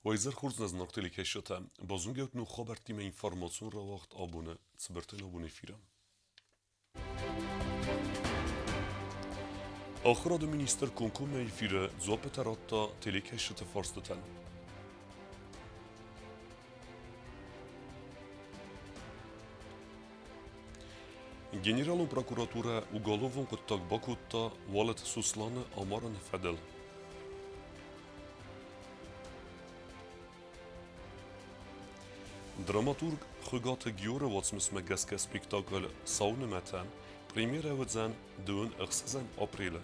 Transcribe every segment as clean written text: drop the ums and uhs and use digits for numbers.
Уӕ хорз нӕ зынаргъ телекӕсджытӕ! Базонгӕ ут ног хабӕрттимӕ информацион рауагъд абоны цыбыртӕй абон эфиры. Ахуырады министр комкоммӕ эфиры дзуаппытӕ радта телекӕсджыты фарстытӕн. Генералон прокуратурӕ уголовон хъуыддаг бакодта Уалыты Сосланы амарыны фӕдыл. Драматург Хуыгаты Георы уацмысмӕ гӕсгӕ спектакль «Сау нымӕтӕн» премьерӕ уыдзӕн дыууын ӕхсӕзӕм апрелы.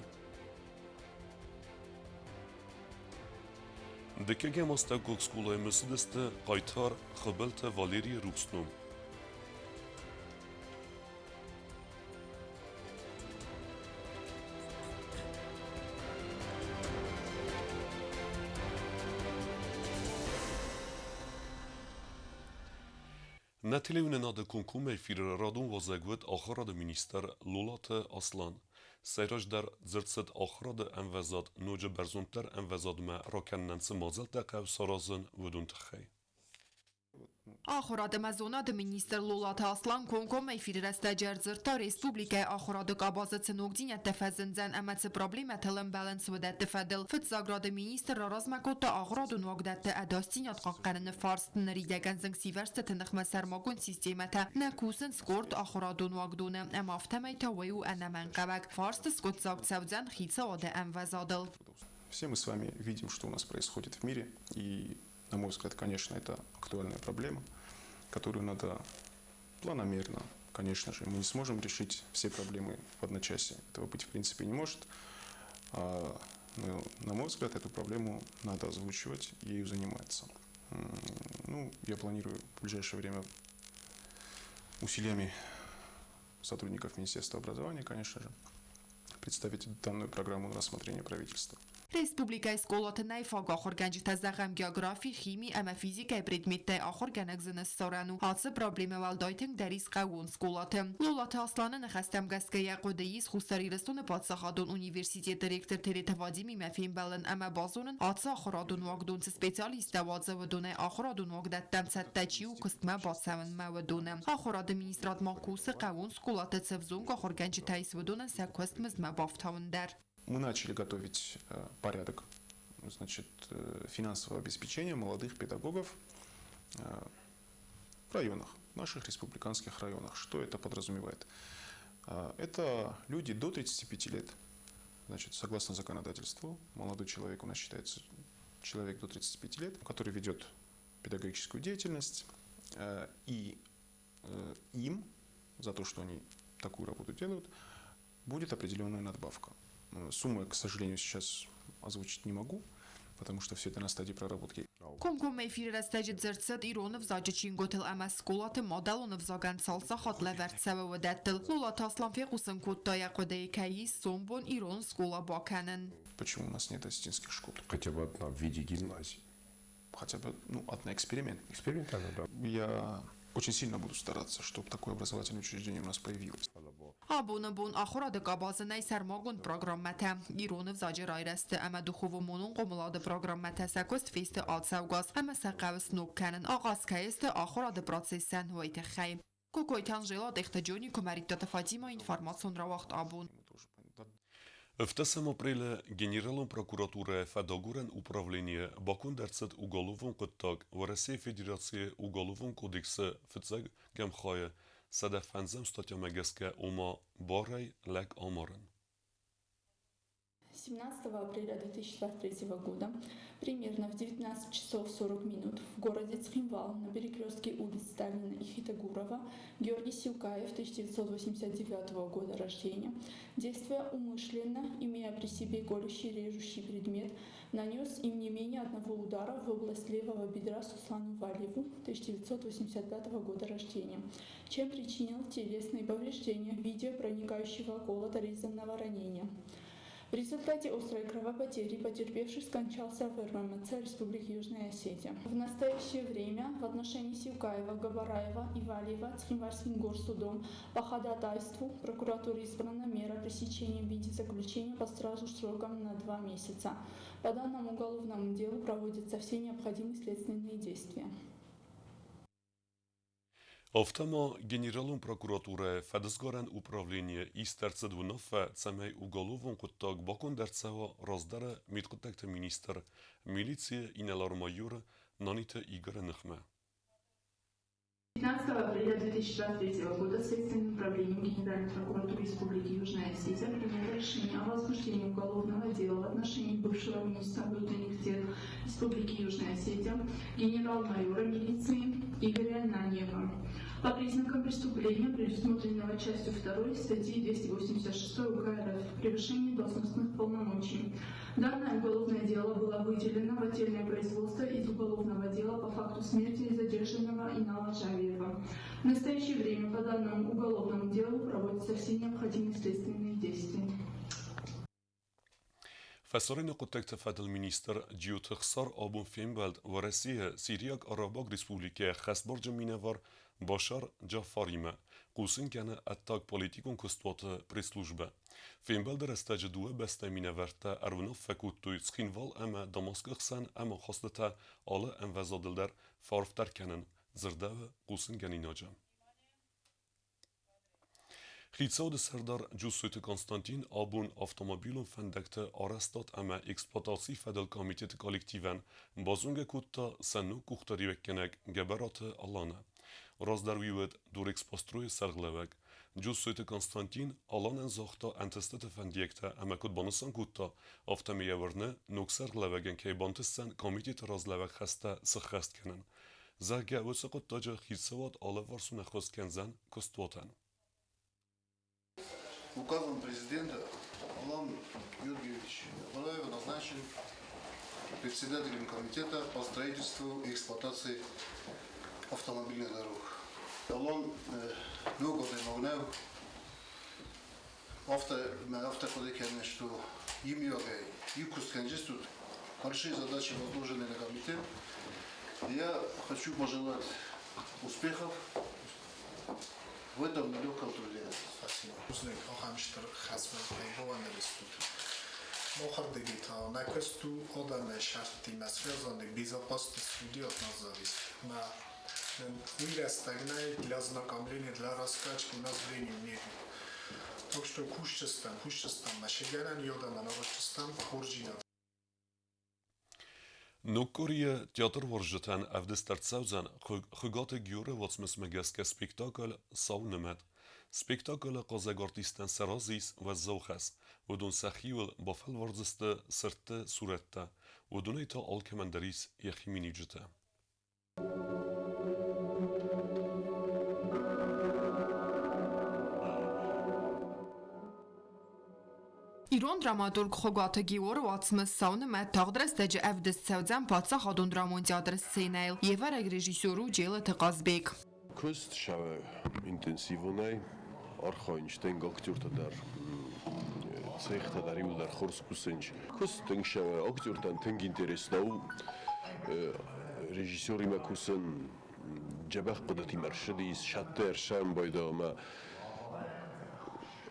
Дыккӕгӕм астӕуккаг скъолайы мысыдысты хъайтар Хуыбылты Валерийы рухс ном. Нӕ телеуынынады комкоммӕ эфиры радон уазӕг уыд ахуырады министр Лолаты Аслан. Сӕйраджыдӕр дзырд цыд ахуырады ӕмвӕзад ноджы бӕрзонддӕр ӕмвӕзадмӕ ракӕнынӕн цы мадзӕлттӕ хъӕуы саразын, уыдон тыххӕй. Ахуырад ӕмӕ зонады министр Лолаты Аслан комкоммӕ эфиры рӕстӕджы ӕрдзырдта республикӕйы ахуырады къабазы цы ногдзинӕдтӕ фӕзындзӕн ӕмӕ цы проблемӕтыл ӕмбӕлынц, уыдӕтты фӕдыл. Фыццаг рады министр раразмӕ кодта ахуырадон уагдӕтты ӕдасдзинад хъахъхъӕныны фарст. Ныридӕгӕн зынгсивӕрзтыты ныхмӕ сӕрмагонд системӕтӕ нӕ кусынц къорд ахуырадон уагдоны ӕмӕ афтӕмӕй та уый у ӕнӕмӕнгхъӕуӕг. Фарст скъуыддзаг цӕудзӕн хицауады ӕмвӕзадыл. Все мы с вами видим, что у нас происходит в мире, и на мой взгляд, конечно, это актуальная проблема, которую надо планомерно, конечно же, мы не сможем решить все проблемы в одночасье. Этого быть в принципе не может. Но, на мой взгляд, эту проблему надо озвучивать и ею заниматься. Ну, я планирую в ближайшее время усилиями сотрудников Министерства образования, конечно же, представить данную программу на рассмотрение правительства. Республикӕйы скъолаты нӕй фаг ахуыргӕнджытӕ, зӕгъӕм, географи, хими ӕмӕ физикӕйы предметтӕй ахуыргӕнӕг зын ссарӕн у. Ацы проблемӕ уӕлдай тынгдӕр ис хъӕууон скъолаты. Лолаты Асланы ныхӕстӕм гӕсгӕ йӕ хъуыды ис Хуссар Ирыстоны паддзахадон университеты ректор Тереты Вадимимӕ фембӕлын ӕмӕ базонын, ацы ахуырадон уагдон цы специалисттӕ уадзы, уыдонӕй ахуырадон уагдӕттӕм цӕттӕ чи у куыстмӕ бацӕуынмӕ, уыдоны. Ахуырады министрад ма кусы хъӕууон скъолаты цы ӕвзонг ахуыргӕнджытӕ ис, уыдонӕн сӕ куыстмыздмӕ бафтауын дӕр. Мы начали готовить порядок, значит, финансового обеспечения молодых педагогов в районах, в наших республиканских районах. Что это подразумевает? Это люди до 35 лет. Значит, согласно законодательству, молодой человек у нас считается человек до 35 лет, который ведет педагогическую деятельность, и им за то, что они такую работу делают, будет определенная надбавка. Сумму я, к сожалению, сейчас озвучить не могу, потому что все это на стадии проработки. Комкоммӕ эфиры рӕстӕджы дзырд цыд ирон ӕвзаджы чингуытыл ӕмӕ скъолаты мадӕлон ӕвзагӕн цал сахат лӕвӕрд цӕуы уыдӕттыл. Лолаты Аслан фехъусын кодта йӕ хъуыдыйы, кӕй ис сомбон ирон скъола бакӕнын. Почему у нас нет осетинских школ? Хотя бы одна в виде гимназии. Хотя бы, ну, одна эксперимент. Экспериментально, да. Я очень сильно буду стараться, чтобы такое образовательное учреждение у нас появилось. Абоны бон ахуырады къабазы нӕй сӕрмагонд программӕтӕ. Ирон ӕвзаджы райрӕзты ӕмӕ духовон-монон хъомылады программӕтӕ сӕ куыст фесты ацӕугаз ӕмӕ сӕ хъӕуы сног кӕнын, ахъаз кӕй сты ахуырады процессӕн, уый тыххӕй. Кокойты Анжела, Тъехты Джони, Куымӕридтаты Фатимӕ, информацион рауагъд абон. Ӕвдӕсӕм апрелы Генералон прокуратурӕ фӕдагурӕн управленийы баконд ӕрцыд уголовон хъуыддаг Уӕрӕсейы Федерацийы Уголовон кодексы фыццаг гӕмхайы 105 статьямӕ гӕсгӕ, ома барӕй лӕг амарын. 17 апреля 2023 года примерно в 19 часов 40 минут в городе Цхинвал на перекрестке улиц Сталина и Хитогурова Георгий Силкаев, 1989 года рождения, действуя умышленно, имея при себе колющий режущий предмет, нанес им не менее одного удара в область левого бедра Суслану Валиеву, 1985 года рождения, чем причинил телесные повреждения в виде проникающего колото-резанного ранения. В результате острой кровопотери потерпевший скончался в РММЦ Республики Южная Осетия. В настоящее время в отношении Сиукаева, Габараева и Валиева Цхинвальским горсудом по ходатайству прокуратуры избрана мера пресечения в виде заключения под стражу сроком на 2 месяца. По данному уголовному делу проводятся все необходимые следственные действия. Афтӕма Генералон прокуратурӕйы фӕдысгарӕн управленийы ист ӕрцыд уынаффӕ, цӕмӕй уголовон хъуыддаг баконд ӕрцӕуа раздӕры мидхъуыддӕгты министр, милицийы инӕлар-майор Наниты Игоры ныхмӕ. 15 апреля 2023 года Следственным управлением Генеральной прокуратуры Республики Южная Осетия принято решение о возбуждении уголовного дела в отношении бывшего министра внутренних дел Республики Южная Осетия генерал-майора милиции Игоря Ананьева по признакам преступления, предусмотренного частью 2 статьи 286 УК РФ «Превышение должностных полномочий». Данное уголовное дело было выделено в отдельное производство из уголовного дела по факту смерти задержанного Инала Жавиева. В настоящее время по данному уголовному делу проводятся все необходимые следственные действия. Фӕсарӕйнаг хъуыддӕгты фӕдыл министр Джиоты Хсар абон фембӕлд Уӕрӕсейы Сириаг Арабаг Республикӕйы ӕххӕстбарджын минӕвар Башар Джафаримӕ, хъусын кӕны ӕддагполитикон куыстуаты пресс-службӕ. Фембӕлды рӕстӕджы дыууӕ бӕстӕйы минӕвӕрттӕ ӕруынаффӕ кодтой Цхинвал ӕмӕ Дамаскы хсӕн ӕмахастытӕ алы ӕмвӕзадыл дӕр фӕарфдӕр кӕнын, дзырдӕуы хъусынгӕнинаджы. Хицауады сӕрдар Джуссойты Константин абон автомобилон фӕндӕгты арӕзтад ӕмӕ эксплуатацийы фӕдыл комитеты коллективӕн базонгӕ кодта сӕ ног къухдариуӕггӕнӕг Гӕбӕраты Аланы. Раздӕр уый уыд Дорэкспострой-ы сӕргълӕууӕг. Джуссойты Константин Аланӕн загъта ӕнтыстыты фӕндиӕгтӕ ӕмӕ куыд банысан кодта, афтӕмӕй йӕ уырны, ног сӕргълӕууӕгӕн кӕй бантысдзӕн комитеты разлӕууӕг хӕстӕ сыххӕст кӕнын. Зӕгъгӕ, уыцы хъуыддаджы хицауад алыварсон ӕххуыс кӕндзӕн куыстуатӕн. Указом президента Алан Георгиевич Габараев назначен председателем комитета по строительству и эксплуатации автомобильных дорог. Алан ног адӕймаг нӕу, афтӕ мӕ афтӕ хъуыды кӕны, что иумиагӕй иу куыст кӕнджыстут. Большие задачи возложены на комитет. Я хочу пожелать успехов в этом нелегком труде. Спасибо. Бузныг, ахӕм стыр хӕс мын кӕй бавӕрдыстут. Махырдыгӕй та нӕ куыст у адӕмы шарттимӕ связанный, безопасность людей от нас зависит. Мӕ нын уый рӕстӕг нӕй для ознакомления, для раскачки, у нас времени нет. Так что кусджыстӕм, кусджыстӕм, мӕ сыгӕнӕн йодӕмӕн аразджыстӕм хорздзинад. Ног къуырийы театруарзджытӕн ӕвдыст ӕрцӕудзӕн Хуыгаты Георы уацмысмӕ гӕсгӕ спектакль «Сау нымӕт». Спектаклы хъазӕг артисттӕн сӕ разы ис уӕззау хӕс. Уыдон сӕхиуыл бафӕлвардзысты сырдты сурӕттӕ. Уыдонӕй та алкӕмӕн дӕр ис йӕхи миниуджытӕ. Ирон драматург Хуыгаты Георы уацмыс «Сау нымӕт» тагъд рӕстӕджы ӕвдыст цӕудзӕн паддзахадон драмон театры сценӕйыл. Йе вӕрӕг режиссер у Джелыты Хъазбег. Куыст сӕ интенсивонӕй архайынц тынг актертӕ дӕр, цехтӕ дӕр иууылдӕр хорз кусынц. Куыст тынг сӕ актертӕн тынг интересно у режиссеримӕ кусын, дзӕбӕх хъуыдытимӕ ӕрцыдис, сӕтты ӕрсӕн байдайы ӕмӕ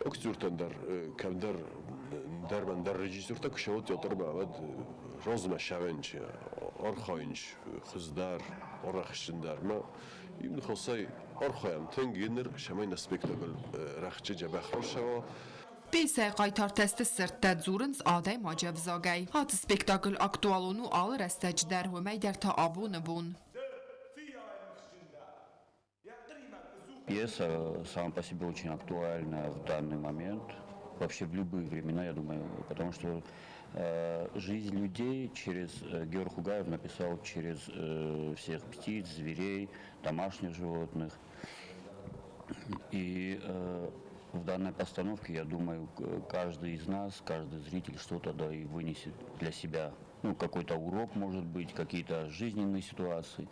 актертӕн дӕр кӕмдӕр дӕр ӕндӕр режиссертӕ куы сӕуой театрмӕ, уӕд размӕ сӕвӕнч, архайынц хуыздӕр, арӕхстджындӕр. Мӕ иу ныхасӕй архайӕм тынг ныр, цӕмӕй нӕ спектакль рӕхджы дзӕбӕх рацӕуа. Пьесӕйы хъайтартӕ сты сырдтӕ, дзурынц адӕймаджы ӕвзагӕй. Ацы спектакль актуалон у алы рӕстӕджы дӕр, уымӕй дӕр та абоны бон. Пьеса сама по себе очень актуальна в данный момент, вообще в любые времена, я думаю, потому что жизнь людей через Георг Хугаев написал через всех птиц, зверей, домашних животных. И в данной постановке, я думаю, каждый из нас, каждый зритель что-то да и вынесет для себя. Ну, какой-то урок, может быть, какие-то жизненные ситуации,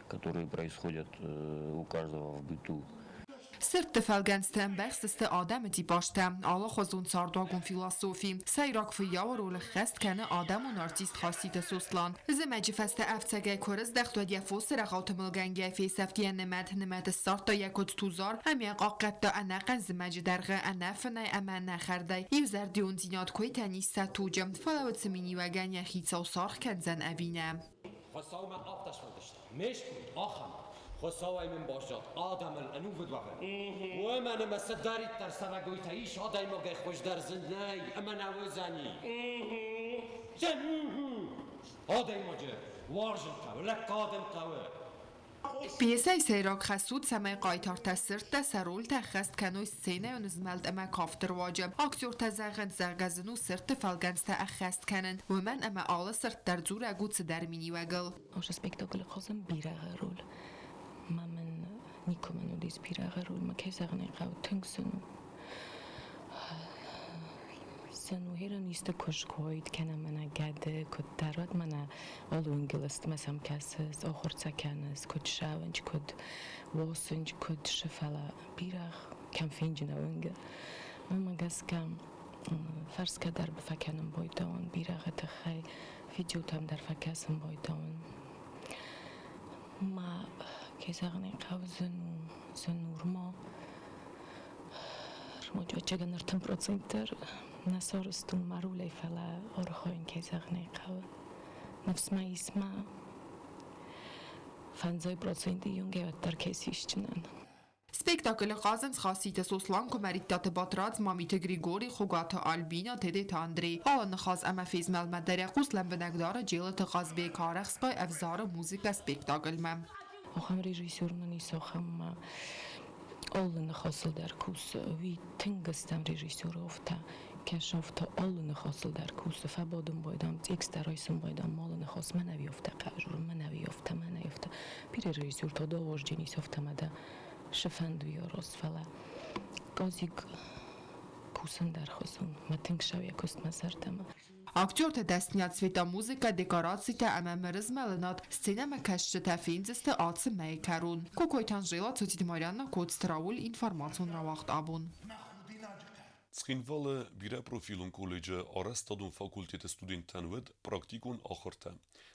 которые происходят у каждого в быту. Сырдты фӕлгӕнцтӕ ӕмбӕхстысты адӕмы типажтӕ, алыхуызон цардуагон философи. Сӕйраг фыййауы ролы ххӕст кӕны адӕмон артист Хаситы Сослан. Зымӕджы фӕстӕ ӕфцӕгӕй куы ӕрыздӕхт, уӕд йӕ фосы рӕгъау тымылгӕнгӕ фесӕфт йӕ нымӕт. Нымӕты ссардта йӕ куыд Тузар ӕмӕ йӕ хъахъхъӕдта ӕнӕхъӕн зымӕджы дӕргъы ӕнӕфынӕй ӕмӕ ӕнӕхӕрдӕй. Иузӕрдиондзинад куыйтӕн ис сӕ туджы, фӕлӕ уыцы миниуӕгӕн йӕ хицау саргъ кӕндзӕн ӕви нӕ? Хуыцаумӕ афтӕ сфӕлдыста. Ме сконд ахӕм. Хуыцауӕй мын баззад адӕмыл ӕнувыд уӕвын. Уымӕн ӕмӕ цыдӕриддӕр цӕрӕгойтӕ ис адӕймагӕй хуыздӕр дзы нӕй ӕмӕ нӕ уыдзӕни. Адӕймаджы уарзын хъӕуы, лӕггад ын хъӕуы. Пьесӕйы сӕйраг хӕс у, цӕмӕй хъайтартӕ сырдтӕ сӕ рольтӕ ӕххӕст кӕной сценӕйон змӕлд ӕмӕ кафты руаджы. Актертӕ зӕгъынц, зӕгъгӕ, зын у сырдты фӕлгӕнцтӕ ӕххӕст кӕнын, уымӕн ӕмӕ алы сырд дӕр дзурӕг у цыдӕр миниуӕгыл. Ошо спектаклы хъазын бирӕгъы роль. Ма мын никуы мын уыдис бирӕгъы роль. Ма кӕй зӕгъын ӕй хъӕуы, тынг зын у. Зын у херӕн исты куы скойд, кӕнӕ мӕнӕ гӕды куыддӕр, уӕд мӕнӕ алы уынгыл мӕ сӕм кӕсыс, охуырцӕ кӕныс, куыд ссӕуынч, куыд уосынч, куыд шы, фӕлӕ бирӕгъ кӕм фенджына уынгы. Уымӕ гӕсгӕ фӕрсгӕ дӕр фӕкӕнын бойтауын бирӕгъы тыххӕй, видеотӕм дӕр фӕкӕсын бойтауын. Ма, кӕй зӕгъын ӕй хъӕуы, зын у, зын у рмо. Рмоджы 30% дӕр нӕ сарӕзтон мӕ рулӕй, фӕлӕ архайын, кӕй зӕгъын ӕй хъӕуы. Ныфс мӕ ис ма 50% юнгӕ уӕддӕр кӕй сисджынӕн. Спектаклы хъазынц Хаситы Сослан, Куымӕридтаты Батрадз, Мамиты Григори, Хуыгаты Альбина, Тедеты Андрей. Алы ныхас ӕмӕ фезмӕлдмӕ дӕр йӕ хъус лӕмбынӕг дары Джелыты Хъазбег, арӕхстгай ӕвзары музыкӕ спектаклмӕ. Ахӕм режиссер нын ис, ахӕм ма алы ныхасыл дӕр кусы. Уый тынг стӕм режиссеры офтӕ, кӕсы офтӕ алы ныхасыл дӕр кусы. Фӕбадын байдам, текст райсын байдам, алы ныхас мӕнӕ уый офтӕ хъазы, мӕнӕ уый офтӕ, мӕнӕ офтӕ. Бирӕ режиссертӕ дӕуожджын ис офтӕмӕ дӕ сыфӕнды рос, фӕлӕ Къозик кусын дӕр хуызон. Мӕ тынг сау йӕ куыстмӕ зӕрдӕмӕ. Актертӕ дӕсныйад светомузыкӕ, декорацитӕ ӕмӕ мырызмӕлынад сценӕмӕкӕсджытӕ фендзысты ацы мӕйы кӕрон. Кокойты Анжела, Цоциты Марианна, Коцты Рауль, информацион рауагъд абон. Цхинвалы бирӕпрофилон колледжы арӕзтадон факультеты студенттӕн уыд практикон ахуыртӕ.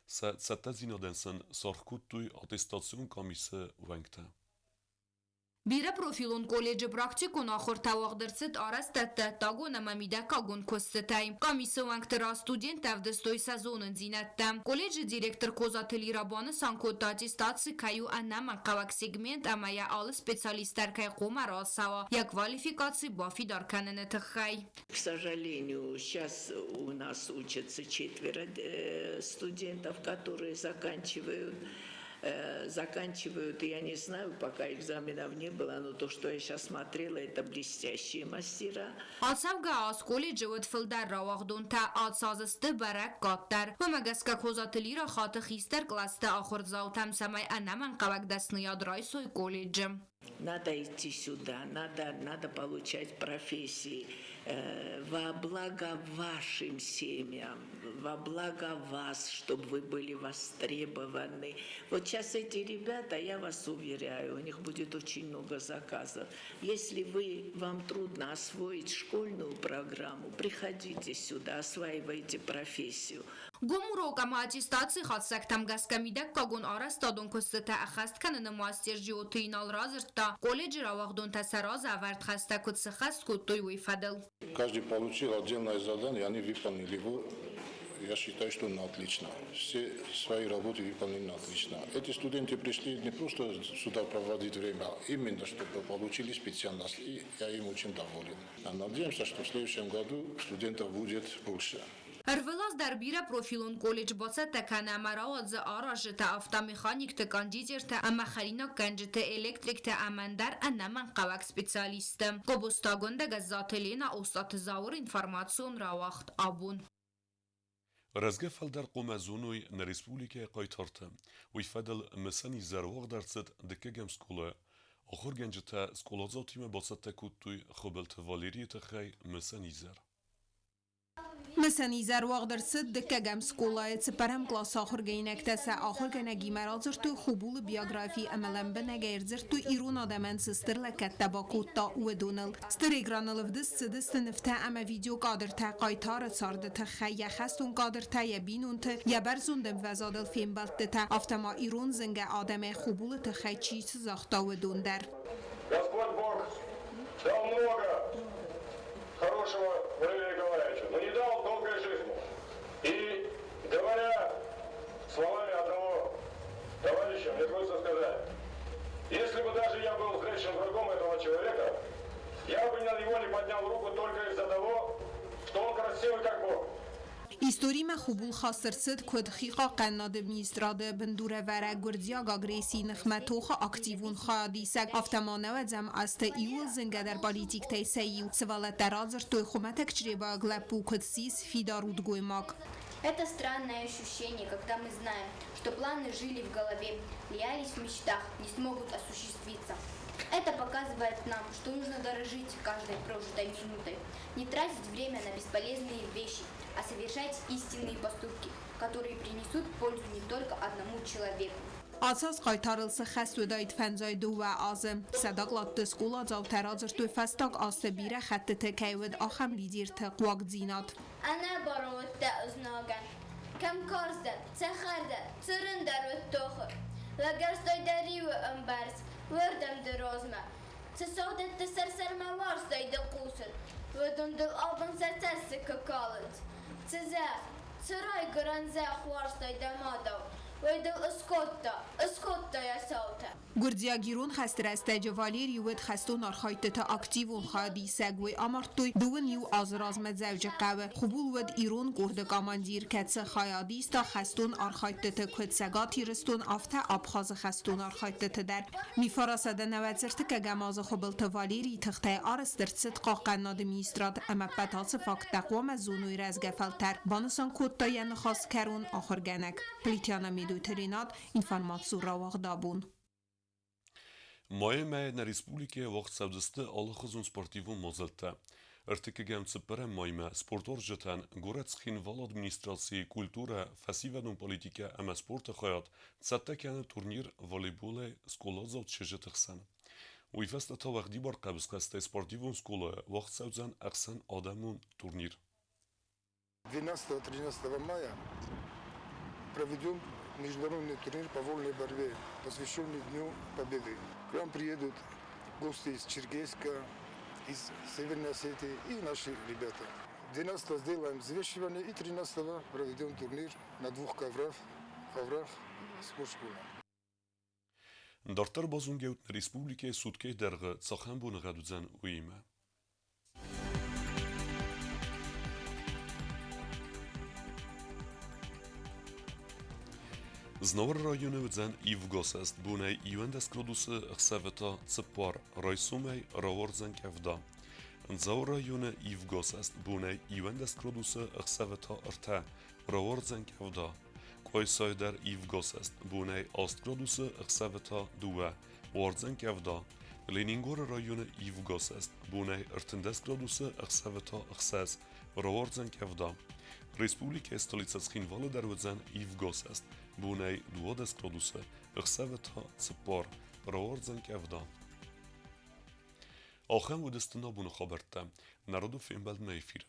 Сӕ цӕттӕдзинадӕн сын саргъ кодтой аттестацион къамисы уӕнгтӕ. Бирӕпрофилон колледжы практикон ахуыртӕ уагъд ӕрцыд арӕзтӕдты ӕддагон ӕмӕ мидӕггагон куыстытӕй. Къамисы уӕнгты раз студенттӕ ӕвдыстой сӕ зонындзинӕдтӕ. Колледжы директор Козаты Лира банысан кодта, аттестаци кӕй у ӕнӕмӕнгхъӕуӕг сегмент ӕмӕ йӕ алы специалист дӕр кӕй хъуамӕ рацӕуа йӕ квалификаци бафидар кӕныны тыххӕй. К сожалению, сейчас у нас учатся четверо студентов, которые заканчивают, я не знаю, пока экзаменов не было, но то, что я сейчас смотрела, это блестящие мастера. Ацӕугӕ аз колледжы уыд фылдӕр рауагъдонтӕ, ацы аз сты бӕрӕг къаддӕр. Уымӕ гӕсгӕ Козаты Лира хаты хистӕр кълӕсты ахуырдзаутӕм, цӕмӕй ӕнӕмӕнгхъӕуӕг дӕсныйад райсой колледжы. Надо идти сюда, надо получать профессии во благо вашим семьям, во благо вас, чтобы вы были востребованы. Вот сейчас эти ребята, я вас уверяю, у них будет очень много заказов. Если вам трудно освоить школьную программу, приходите сюда, осваивайте профессию. Гом урок ӕмӕ аттестацийы хатдзӕгтӕм гӕсгӕ мидӕггагон арӕзтадон куыстытӕ ӕххӕст кӕныны мастер Джиоты Инал радзырдта, колледжы рауагъдонтӕ сӕ разӕвӕрд хӕстӕ куыд сыххӕст кодтой, уый фӕдыл. Каждый получил отдельное задание, они выполнили его, я считаю, что на отлично. Все свои работы выполнили на отлично. Эти студенты пришли не просто сюда проводить время, а именно чтобы получили специальность. И я им очень доволен. Надеемся, что в следующем году студентов будет больше. Ӕрвылаз дӕр бирӕпрофилон колледж бацӕттӕ кӕны ӕмӕ рауадзы аразджытӕ, автомеханиктӕ, кондитертӕ ӕмӕ хӕринаггӕнджыты, электриктӕ ӕмӕ ӕндӕр ӕнӕмӕнгхъӕуӕг специалистты. Гобозты Агуындӕ, Гӕззаты Лена, Остъаты Зауыр, информацион рауагъд абон. Рӕзгӕ фӕлтӕр хъуамӕ зоной нӕ республикӕйы хъайтарты. Уый фӕдыл мысӕн изӕр уагъд ӕрцыд дыккӕгӕм скъолайы. Ахуыргӕнджытӕ скъоладзаутимӕ бацӕттӕ кодтой Хуыбылты Валерийы тыххӕй мысӕн изӕр. Мысӕн изӕр уагъд ӕрцыд дыккӕгӕм скъолайы цыппӕрӕм къласы ахуыргӕнинӕгтӕ сӕ ахуыргӕнӕгимӕ радзырдтой Хубулы биографи ӕмӕ лӕмбынӕгӕй ӕрдзырдтой ирон адӕмӕн цы стыр лӕггӕдтӕ бакодта, уыдоныл. Стыр экраныл ӕвдыст цыдысты нывтӕ ӕмӕ видеокадртӕ хъайтары царды тыххӕй, йӕ хӕстон кадртӕ, йӕ бинонты, йӕ бӕрзонд ӕмвӕзадыл фембӕлдтытӕ, афтӕ ма ирон зынгӕ адӕмӕй Хубулы тыххӕй чи цы загъта, уыдон дӕр. Господь Бог дал много хорошего Валерию Николаевичу, но не дал долгой жизни. И говоря словами одного товарища, мне хочется сказать, если бы даже я был злейшим врагом этого человека, я бы на него не поднял руку только из-за того, что он красивый как Бог. Историмӕ Хубул хаст ӕрцыд, куыд хихъахъхъӕнынады министрады бындурӕвӕрӕг гуырдзиаг агрессийы ныхмӕ тохы активон хайадисӕг, афтӕ ма нӕуӕдзӕм азты иууыл зынгӕдӕр политиктӕй сӕ иу. Сывӕллӕттӕ радзырдтой хуымӕтӕг чъребайаг лӕппу куыд ссис фидар удгоймаг. Это странное ощущение, когда мы знаем, что планы жили в голове, лиялись в мечтах, не смогут осуществиться. Это показывает нам, что нужно дорожить каждой прожитой минутой, не тратить время на бесполезные вещи, а совершать истинные поступки, которые принесут пользу не только одному человеку. Ацы аз хъайтарыл цы хӕс уыдаид фӕндзай дыууӕ азы. Сӕдӕгълатты скъоладзаутӕ радзырдтой фӕстаг азты бирӕ хӕттыты кӕй уыд ахӕм лидерты хъуагдзинад. Ӕнӕбары уыдтӕ ызнагӕн, Кӕм карздӕр, цӕхӕрдӕр, цырындӕр уыд тохы. Лӕгӕрстой дӕ риуы ӕмбӕрц, уырдӕм ды розмӕ. Цы сыгъдӕтты сӕр-сӕрмӕ уарзтай ды хъусын, Уыдон дыл абон сӕ цӕссыг куы калынц. Цы зӕхх, цы райгуырӕн зӕхх уарзтай дӕ мадау, Уый дыл ыскодта, ыскодта йӕ саутӕ. Гуырдзиаг-ирон хӕсты рӕстӕджы Валерий уыд хӕстон архайдтыты активон хайадисӕг. Уый амардтой дыууын иу азы размӕ Дзӕуджыхъӕуы. Хубул уыд ирон къорды командир, кӕцы хайад иста хӕстон архайдтыты куыд Цӕгат Ирыстон, афтӕ Абхазы хӕстон архайдтыты дӕр. Мифарасады нӕуӕдз ӕртыккӕгӕм азы Хуыбылты Валерийы тыхтӕй арӕзт ӕрцыд Хъахъхъӕнынады министрад ӕмӕ ӕппӕт ацы факттӕ хъуамӕ зоной рӕзгӕ фӕлтӕр, банысан кодта йӕ ныхас кӕрон ахуыргӕнӕг. Плитяна Медойты Ренат, информацион рауагъд абон. Майы мӕйы нӕ республикӕйы уагъд цӕудзысты алыхуызон спортивон мадзӕлттӕ. Ӕртыккӕгӕм цыппӕрӕм маймӕ спортуарзджытӕн горӕт Цхинвалы администрацийы культурӕ, фӕсивӕдон политикӕ ӕмӕ спорты хайад цӕттӕ кӕны турнир волейболӕй скъоладзау чызджыты хсӕн. Уый фӕстӕ та уӕгъдибар хъӕбысхӕстӕй спортивон скъолайы уагъд цӕудзӕн ӕхсӕнадӕмон турнир. 12-13 мая проведем международный турнир по вольной борьбе, посвященный Дню Победы. К нам приедут гости из Черкесска, из Северной Осетии и наши ребята. 12 сделаем взвешивание и 13 проведем турнир на двух коврах, коврах спортшколы. Дарддӕр базонгӕ ут нӕ республикӕйы суткӕйы дӕргъы цахӕм боныгъӕд уыдзӕн, уыимӕ. Знауыр районы уыдзӕн ивгосӕст бонӕй 11 градусы, ӕхсӕвы та цыппар, райсомӕй рауардзӕн къӕвда. Дзауы районы ивгосӕст бонӕй 11 градусы, ӕхсӕвы та ӕртӕ, рауардзӕн къӕвда. Къуайсайы дӕр ивгосӕст бонӕй 8 градусы, ӕхсӕвы та дыууӕ, уардзӕн къӕвда. Ленингоры районы ивгосӕст бонӕй 13 градусы, ӕхсӕвы та ӕхсӕз, рауардзӕн къӕвда. Республикӕйы столицӕ Цхинвалы дӕр уыдзӕн ивгосӕст бонӕй 12 градусы, ӕхсӕвы та цыппар, рауардзӕн къӕвда. Ахӕм уыдысты нӕ абоны хабӕрттӕ. Народы фембӕлдмӕ эфиры.